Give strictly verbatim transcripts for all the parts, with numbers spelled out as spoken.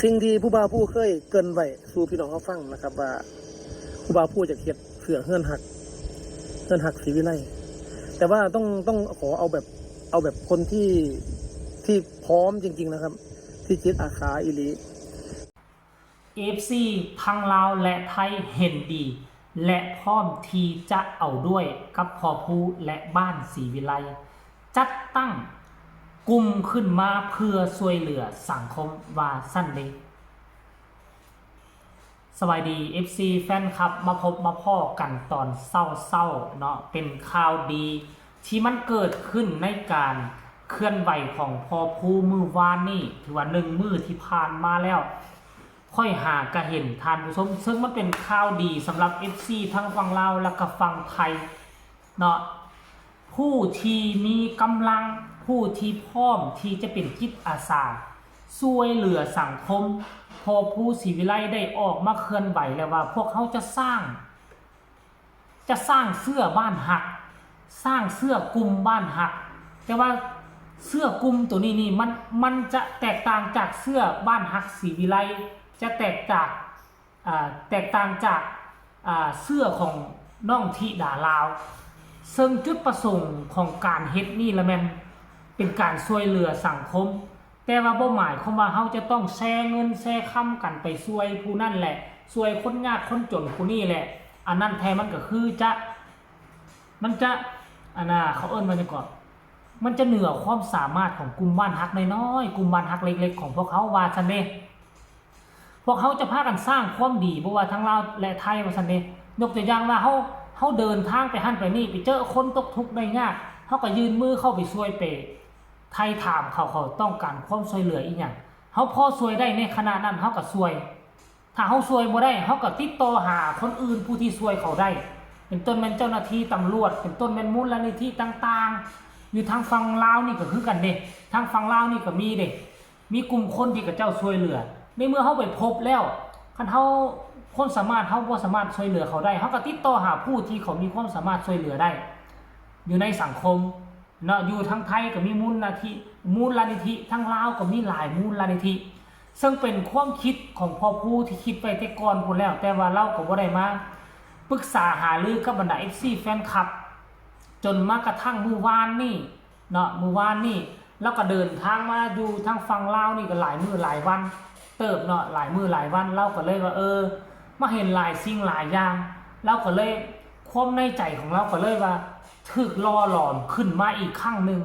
สิ่งที่ผู้บ่าวผู้เคยเกริ่นไว้สู่พี่น้องเขาฟังนะครับว่า ผู้บ่าวผู้จะเฮ็ดเสื้อเฮือนฮัก เฮือนฮักศรีวิไล แต่ว่าต้องต้องขอเอาแบบเอาแบบคนที่ที่พร้อมจริงๆนะครับ ที่จิตอาสาอีหลี เอฟซีทั้งลาวและไทยเห็นดี และพร้อมที่จะเอาด้วยกับพ่อผู้และบ้านศรีวิไล จัดตั้งกลุ่มขึ้นมาเพื่อช่วยเหลือสังคมว่าซั่นเด้ สวัสดี เอฟซี แฟนคลับ มาพบมาพ้อกันตอนเช้าๆเนาะ เป็นข่าวดีที่มันเกิดขึ้นในการเคลื่อนไหวของพ่อผู้มื้อวานนี้ ถือว่าหนึ่งมื้อที่ผ่านมาแล้ว ค่อยหากะเห็นท่านผู้ชม ซึ่งมันเป็นข่าวดีสำหรับ เอฟซี ทั้งฝั่งลาวและก็ฝั่งไทยเนาะ ผู้ที่มีกำลัง ผู้ที่พร้อมที่จะเป็นจิตอาสา ช่วยเหลือสังคม พ่อผู้ศรีวิไลได้ออกมาเคลื่อนไหวแล้วว่าพวกเขาจะสร้าง จะสร้างเสื้อบ้านฮัก สร้างเสื้อกลุ่มบ้านฮัก แต่ว่าเสื้อกลุ่มตัวนี้นี่มันมันจะแตกต่างจากเสื้อบ้านฮักศรีวิไล จะแตกจากอ่าแตกต่างจากอ่าเสื้อของน้องธิดาลาว ซึ่งจุดประสงค์ของการเฮ็ดนี่ละแม่นเป็นการช่วยเหลือสังคม แต่ว่าบ่หมายความว่าเฮาจะต้องแชร์เงินแชร์คำกันไปช่วยผู้นั่นแหละ ช่วยคนยากคนจนผู้นี่แหละ อันนั้นแท้มันก็คือจะ มันจะ อันน่ะ เขาเอิ้นว่าหยังก่อน มันจะเหนือความสามารถของกลุ่มบ้านฮักน้อยๆ กลุ่มบ้านฮักเล็กๆ ของพวกเขาว่าซั่นเด้ พวกเขาจะพากันสร้างความดี บ่ว่าทั้งลาวและไทยว่าซั่นเด้ ยกตัวอย่างว่าเฮา เฮาเดินทางไปหั่นไปนี่ ไปเจอคนตกทุกข์ได้ยาก เฮาก็ยื่นมือเข้าไปช่วยไปไถ่ถามเขา เขาต้องการความช่วยเหลืออีหยัง เฮาพอช่วยได้ในขณะนั้นเฮาก็ช่วย ถ้าเฮาช่วยบ่ได้ เฮาก็ติดต่อหาคนอื่นผู้ที่ช่วยเขาได้ เป็นต้นแม่นเจ้าหน้าที่ตำรวจ เป็นต้นแม่นมูลนิธิต่างๆ อยู่ทางฝั่งลาวนี่ก็คือกันเด้ ทางฝั่งลาวนี่ก็มีเด้ มีกลุ่มคนที่เขาเจ้าช่วยเหลือ ในเมื่อเฮาไปพบแล้ว คันเฮาความสามารถเฮาบ่สามารถช่วยเหลือเขาได้ เฮาก็ติดต่อหาผู้ที่เขามีความสามารถช่วยเหลือได้ อยู่ในสังคมเนาะ อยู่ทางไทยก็มีมูลนิธิ มูลนิธิ ทางลาวก็มีหลายมูลนิธิ ซึ่งเป็นความคิดของพ่อผู้ที่คิดไว้แต่ก่อนพู้นแล้ว แต่ว่าลาวก็บ่ได้มาปรึกษาหารือกับบรรดา เอฟซี แฟนคลับ จนมากระทั่งมื้อวานนี้เนาะ มื้อวานนี้ลาวก็เดินทางมาอยู่ทางฝั่งลาวนี่ก็หลายมื้อหลายวันเติบเนาะ หลายมื้อหลายวัน ลาวก็เลยว่า เออ มาเห็นหลายสิ่งหลายอย่าง ลาวก็เลย ความในใจของลาวก็เลยว่า ถูกหล่อหลอมขึ้นมาอีกครั้งหนึ่ง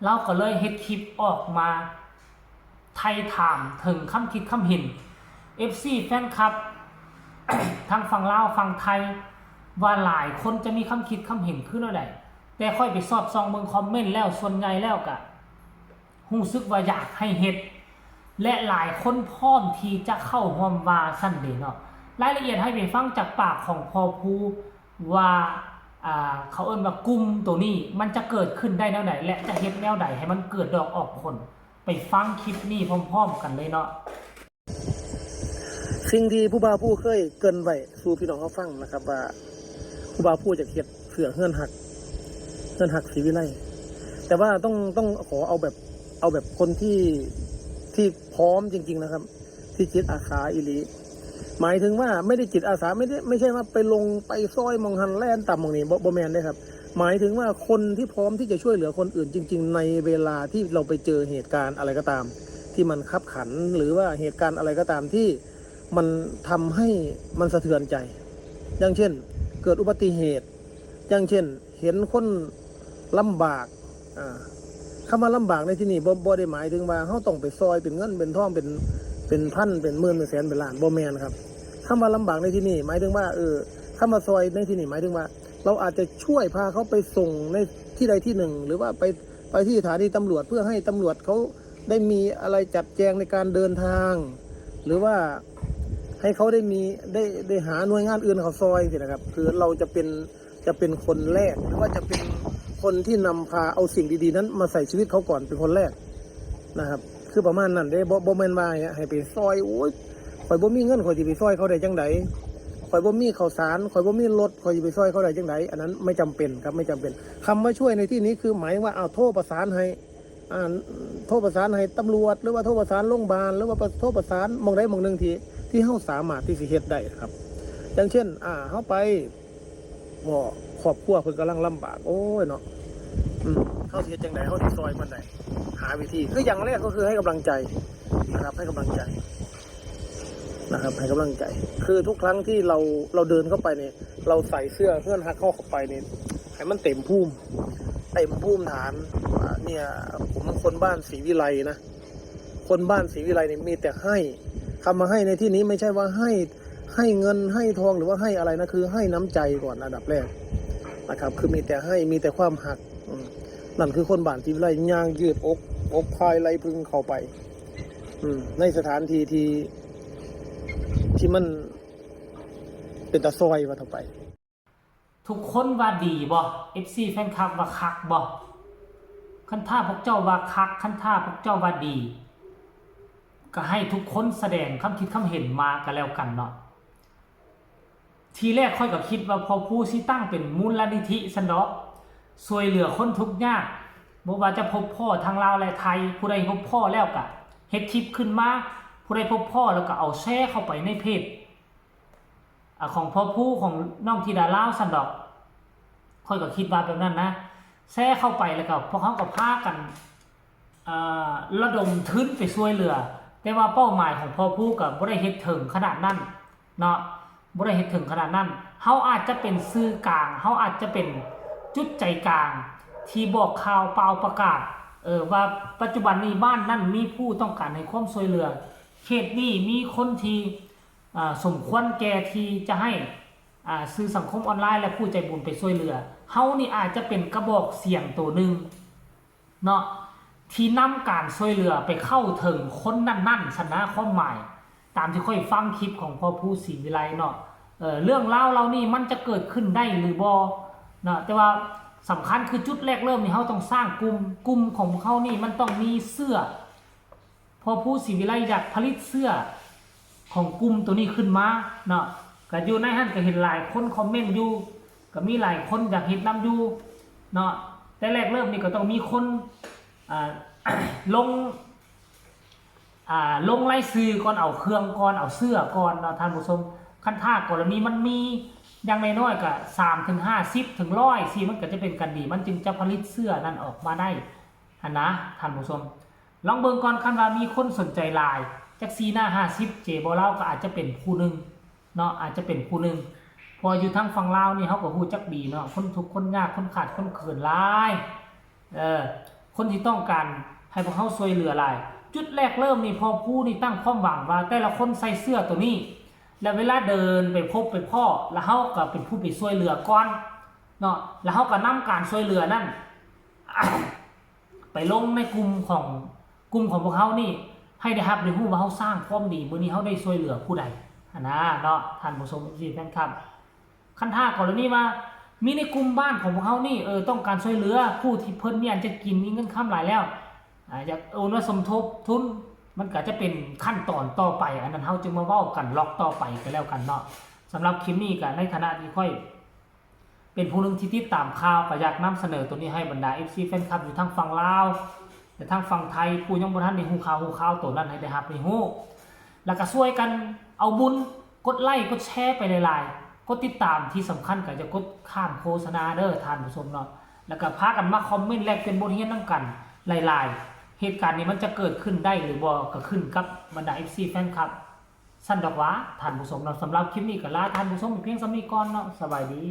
ลาวก็เลยเฮ็ดคลิปออกมา ไถ่ถามถึงความคิดความเห็น เอฟซี แฟนคลับ ทั้งฝั่งลาวฝั่งไทย ว่าหลายคนจะมีความคิดความเห็นคือแนวใด แต่ข้อยไปสอดส่องเบิ่งคอมเมนต์แล้ว ส่วนใหญ่แล้วก็รู้สึกว่าอยากให้เฮ็ด และหลายคนพร้อมที่จะเข้าร่วมว่าซั่นเด้เนาะ รายละเอียดให้ไปฟังจากปากของพ่อผู้ว่า อ่า เขาเอิ้นว่ากลุ่มตัวนี้มันจะเกิดขึ้นได้แนวใด และจะเฮ็ดแนวใดให้มันเกิดดอกออกผล ไปฟังคลิปนี้พร้อมๆกันเลยเนาะ สิ่งที่ผู้บ่าวผู้เคยเกริ่นไว้สู่พี่น้องเขาฟังนะครับว่า ผู้บ่าวผู้จะเฮ็ดเสื้อเฮือนฮัก เฮือนฮักศรีวิไล แต่ว่าต้องต้องขอเอาแบบเอาแบบคนที่ที่พร้อมจริงๆนะครับ ที่จิตอาสาอีหลี หมายถึงว่าไม่ได้จิตอาสา ไม่ได้ไม่ใช่ว่าไปลงไปซอยหม่องหั่นแล่นตามหม่องนี้ บ่บ่แม่นเด้ครับ หมายถึงว่าคนที่พร้อมที่จะช่วยเหลือคนอื่นจริงๆ ในเวลาที่เราไปเจอเหตุการณ์อะไรก็ตาม ที่มันคับขัน หรือว่าเหตุการณ์อะไรก็ตามที่มันทำให้มันสะเทือนใจ อย่างเช่น เกิดอุบัติเหตุ อย่างเช่น เห็นคนลำบาก อ่า คำว่าลำบากในที่นี้บ่บ่ได้หมายถึงว่าเฮาต้องไปซอยเป็นเงินเป็นทองเป็นเป็นพันเป็นหมื่นเป็นแสนเป็นล้าน บ่แม่นครับ คำว่าลำบากในที่นี้หมายถึงว่า เออ คำว่าซอยในที่นี้หมายถึงว่า เราอาจจะช่วยพาเขาไปส่งในที่ใดที่หนึ่ง หรือว่าไปไปที่สถานีตำรวจ เพื่อให้ตำรวจเขาได้มีอะไรจัดแจงในการเดินทาง หรือว่าให้เขาได้มีได้ได้หาหน่วยงานอื่นเขาซอยสินะครับ คือเราจะเป็นจะเป็นคนแรก หรือว่าจะเป็นคนที่นำพาเอาสิ่งดีๆนั้นมาใส่ชีวิตเขาก่อนเป็นคนแรกนะครับ คือประมาณนั้นเด้ บ่บ่แม่นว่าให้ไปซอย โอ้ย ข่อยบ่มีเงิน ข่อยสิไปซอยเขาได้จั่งใด ข่อยบ่มีข้าวสาร ข่อยบ่มีรถ ข่อยสิไปซอยเขาได้จั่งใด อันนั้นไม่จำเป็นครับ ไม่จำเป็น คำว่าช่วยในที่นี้คือหมายว่า เอา โทรประสานให้ อ่าโทรประสานให้ตำรวจ หรือว่าโทรประสานโรงพยาบาล หรือว่าโทรประสานหม่องใดหม่องหนึ่งที่ที่เฮาสามารถที่สิเฮ็ดได้นะครับ อย่างเช่น อ่าเฮาไปบ่ครอบครัวเพิ่นกำลังลำบาก โอ้ยเนาะ อืมเฮาสิเฮ็ดจั่งใด เฮาสิซอยเพิ่นได้ หาวิธี คืออย่างแรกก็คือให้กำลังใจนะครับ ให้กำลังใจนะครับ ให้กำลังใจ คือทุกครั้งที่เราเราเดินเข้าไปเนี่ย เราใส่เสื้อเฮือนฮักเฮาเข้าไปเนี่ย ให้มันเต็มภูมิ เต็มภูมิฐาน อ่าเนี่ย ผมคนบ้านศรีวิไลนะ คนบ้านศรีวิไลเนี่ยมีแต่ให้ คำว่าให้ในที่นี้ไม่ใช่ว่าให้ ให้เงินให้ทองหรือว่าให้อะไรนะ คือให้น้ำใจก่อนอันดับแรกนะครับ คือมีแต่ให้ มีแต่ความฮัก อืม นั่นคือคนบ้านศรีวิไล ย่างยืดอก อกพายไหล่พึงเข้าไป อืม ในสถานที่ที่ ที่มันเป็นตาซอยว่าเถาะไป ทุกคนว่าดีบ่ เอฟซี แฟนคลับว่าคักบ่ คันถ้าพวกเจ้าว่าคัก คันถ้าพวกเจ้าว่าดี ก็ให้ทุกคนแสดงความคิดความเห็นมาก็แล้วกันเนาะ ทีแรกข้อยก็คิดว่าพ่อผู้สิตั้งเป็นมูลนิธิซั้นดอก ช่วยเหลือคนทุกข์ยาก บ่ว่าจะพบพ้อทางลาวและไทย ผู้ใดพบพ้อแล้วก็เฮ็ดคลิปขึ้นมา ผู้ใดพบพ้อแล้วก็เอาแชร์เข้าไปในเพจ อ่ะ ของพ่อผู้ของน้องธิดาลาวซั้นดอก ข้อยก็คิดว่าแบบนั้นนะ แชร์เข้าไปแล้วก็พวกเขาก็พากัน อ่า ระดมทุนไปช่วยเหลือ แต่ว่าเป้าหมายของพ่อผู้ก็บ่ได้เฮ็ดถึงขนาดนั้นเนาะ บ่ได้เฮ็ดถึงขนาดนั้น เฮาอาจจะเป็นสื่อกลาง เฮาอาจจะเป็นจุดใจกลาง ที่บอกข่าวเป่าประกาศ เออ ว่าปัจจุบันนี้บ้านนั้นมีผู้ต้องการให้ความช่วยเหลือ เขตนี้มีคนที่ อ่า สมควรแก่ที่จะให้ อ่า สื่อสังคมออนไลน์และผู้ใจบุญไปช่วยเหลือ เฮานี่อาจจะเป็นกระบอกเสียงตัวหนึ่งเนาะ ที่นำการช่วยเหลือไปเข้าถึงคนนั้นๆ ซั้นนะ ความหมาย ตามที่ข้อยฟังคลิปของพ่อผู้ศรีวิไลเนาะ เอ่อ เรื่องราวเหล่านี้มันจะเกิดขึ้นได้หรือบ่เนาะ แต่ว่าสำคัญคือจุดแรกเริ่มนี่ เฮาต้องสร้างกลุ่ม กลุ่มของพวกเฮานี่มันต้องมีเสื้อ พ่อผู้ศรีวิไลอยากผลิตเสื้อของกลุ่มตัวนี้ขึ้นมาเนาะ ก็อยู่ในหั้นก็เห็นหลายคนคอมเมนต์อยู่ ก็มีหลายคนอยากเฮ็ดนำอยู่เนาะ แต่แรกเริ่มนี่ก็ต้องมีคน อ่า ลง อ่า ลงรายชื่อก่อน เอาเครื่องก่อน เอาเสื้อก่อนเนาะท่านผู้ชม คันถ้ากรณีมันมีอย่างน้อยๆก็สามถึงห้าสิบถึงร้อยสิ มันก็จะเป็นกันดี มันจึงจะผลิตเสื้อนั้นออกมาได้หั้นนะท่านผู้ชม ลองเบิ่งก่อน คันว่ามีคนสนใจหลาย จักสี่หน้าห้าสิบ เจบ่าวลาวก็อาจจะเป็นผู้หนึ่งเนาะ อาจจะเป็นผู้หนึ่ง เพราะอยู่ทางฝั่งลาวนี่เฮาก็ฮู้จักดีเนาะ คนทุกข์คนยาก คนขาดคนเขินหลาย เออ คนที่ต้องการให้พวกเฮาช่วยเหลือหลาย จุดแรกเริ่มนี่พ่อผู้นี่ตั้งความหวังว่าแต่ละคนใส่เสื้อตัวนี้ แล้วเวลาเดินไปพบไปพ้อ แล้วเฮาก็เป็นผู้ไปช่วยเหลือก่อนเนาะ แล้วเฮาก็นำการช่วยเหลือนั้น ไปลงในกลุ่มของ กลุ่มของพวกเฮานี่ ให้ได้รับได้ฮู้ว่าเฮาสร้างความดี มื้อนี้เฮาได้ช่วยเหลือผู้ใดหั้นนะเนาะ ท่านผู้ชม เอฟซี แฟนคลับ คันถ้ากรณีว่ามีในกลุ่มบ้านของพวกเฮานี่ เออ ต้องการช่วยเหลือผู้ที่เพิ่นมีอันจะกิน มีเงินคำหลายแล้ว อ่า อยากโอนมาสมทบทุน มันก็จะเป็นขั้นตอนต่อไป อันนั้นเฮาจึงมาเว้ากันล็อกต่อไปก็แล้วกันเนาะ สำหรับคลิปนี้ก็ในฐานะที่ข้อยเป็นผู้หนึ่งที่ติดตามข่าว ก็อยากนำเสนอตัวนี้ให้บรรดา เอฟซี แฟนคลับอยู่ทางฝั่งลาว และทางฝั่งไทย ผู้ยังบ่ทันได้ฮู้ข่าวฮู้ข่าวตัวนั้นให้ได้รับได้ฮู้ แล้วก็ช่วยกันเอาบุญ กดไลค์ กดแชร์ไปหลายๆ กดติดตาม ที่สำคัญก็จะกดข้ามโฆษณาเด้อท่านผู้ชมเนาะ แล้วก็พากันมาคอมเมนต์แลกเปลี่ยนบทเรียนนำกันหลายๆ เหตุการณ์นี้มันจะเกิดขึ้นได้หรือบ่ก็ขึ้นกับบรรดา เอฟซี แฟนคลับ ซั่นดอกหวาท่านผู้ชมเนาะ สำหรับคลิปนี้ก็ลาท่านผู้ชมเพียงส่ำนี้ก่อนเนาะ สบายดี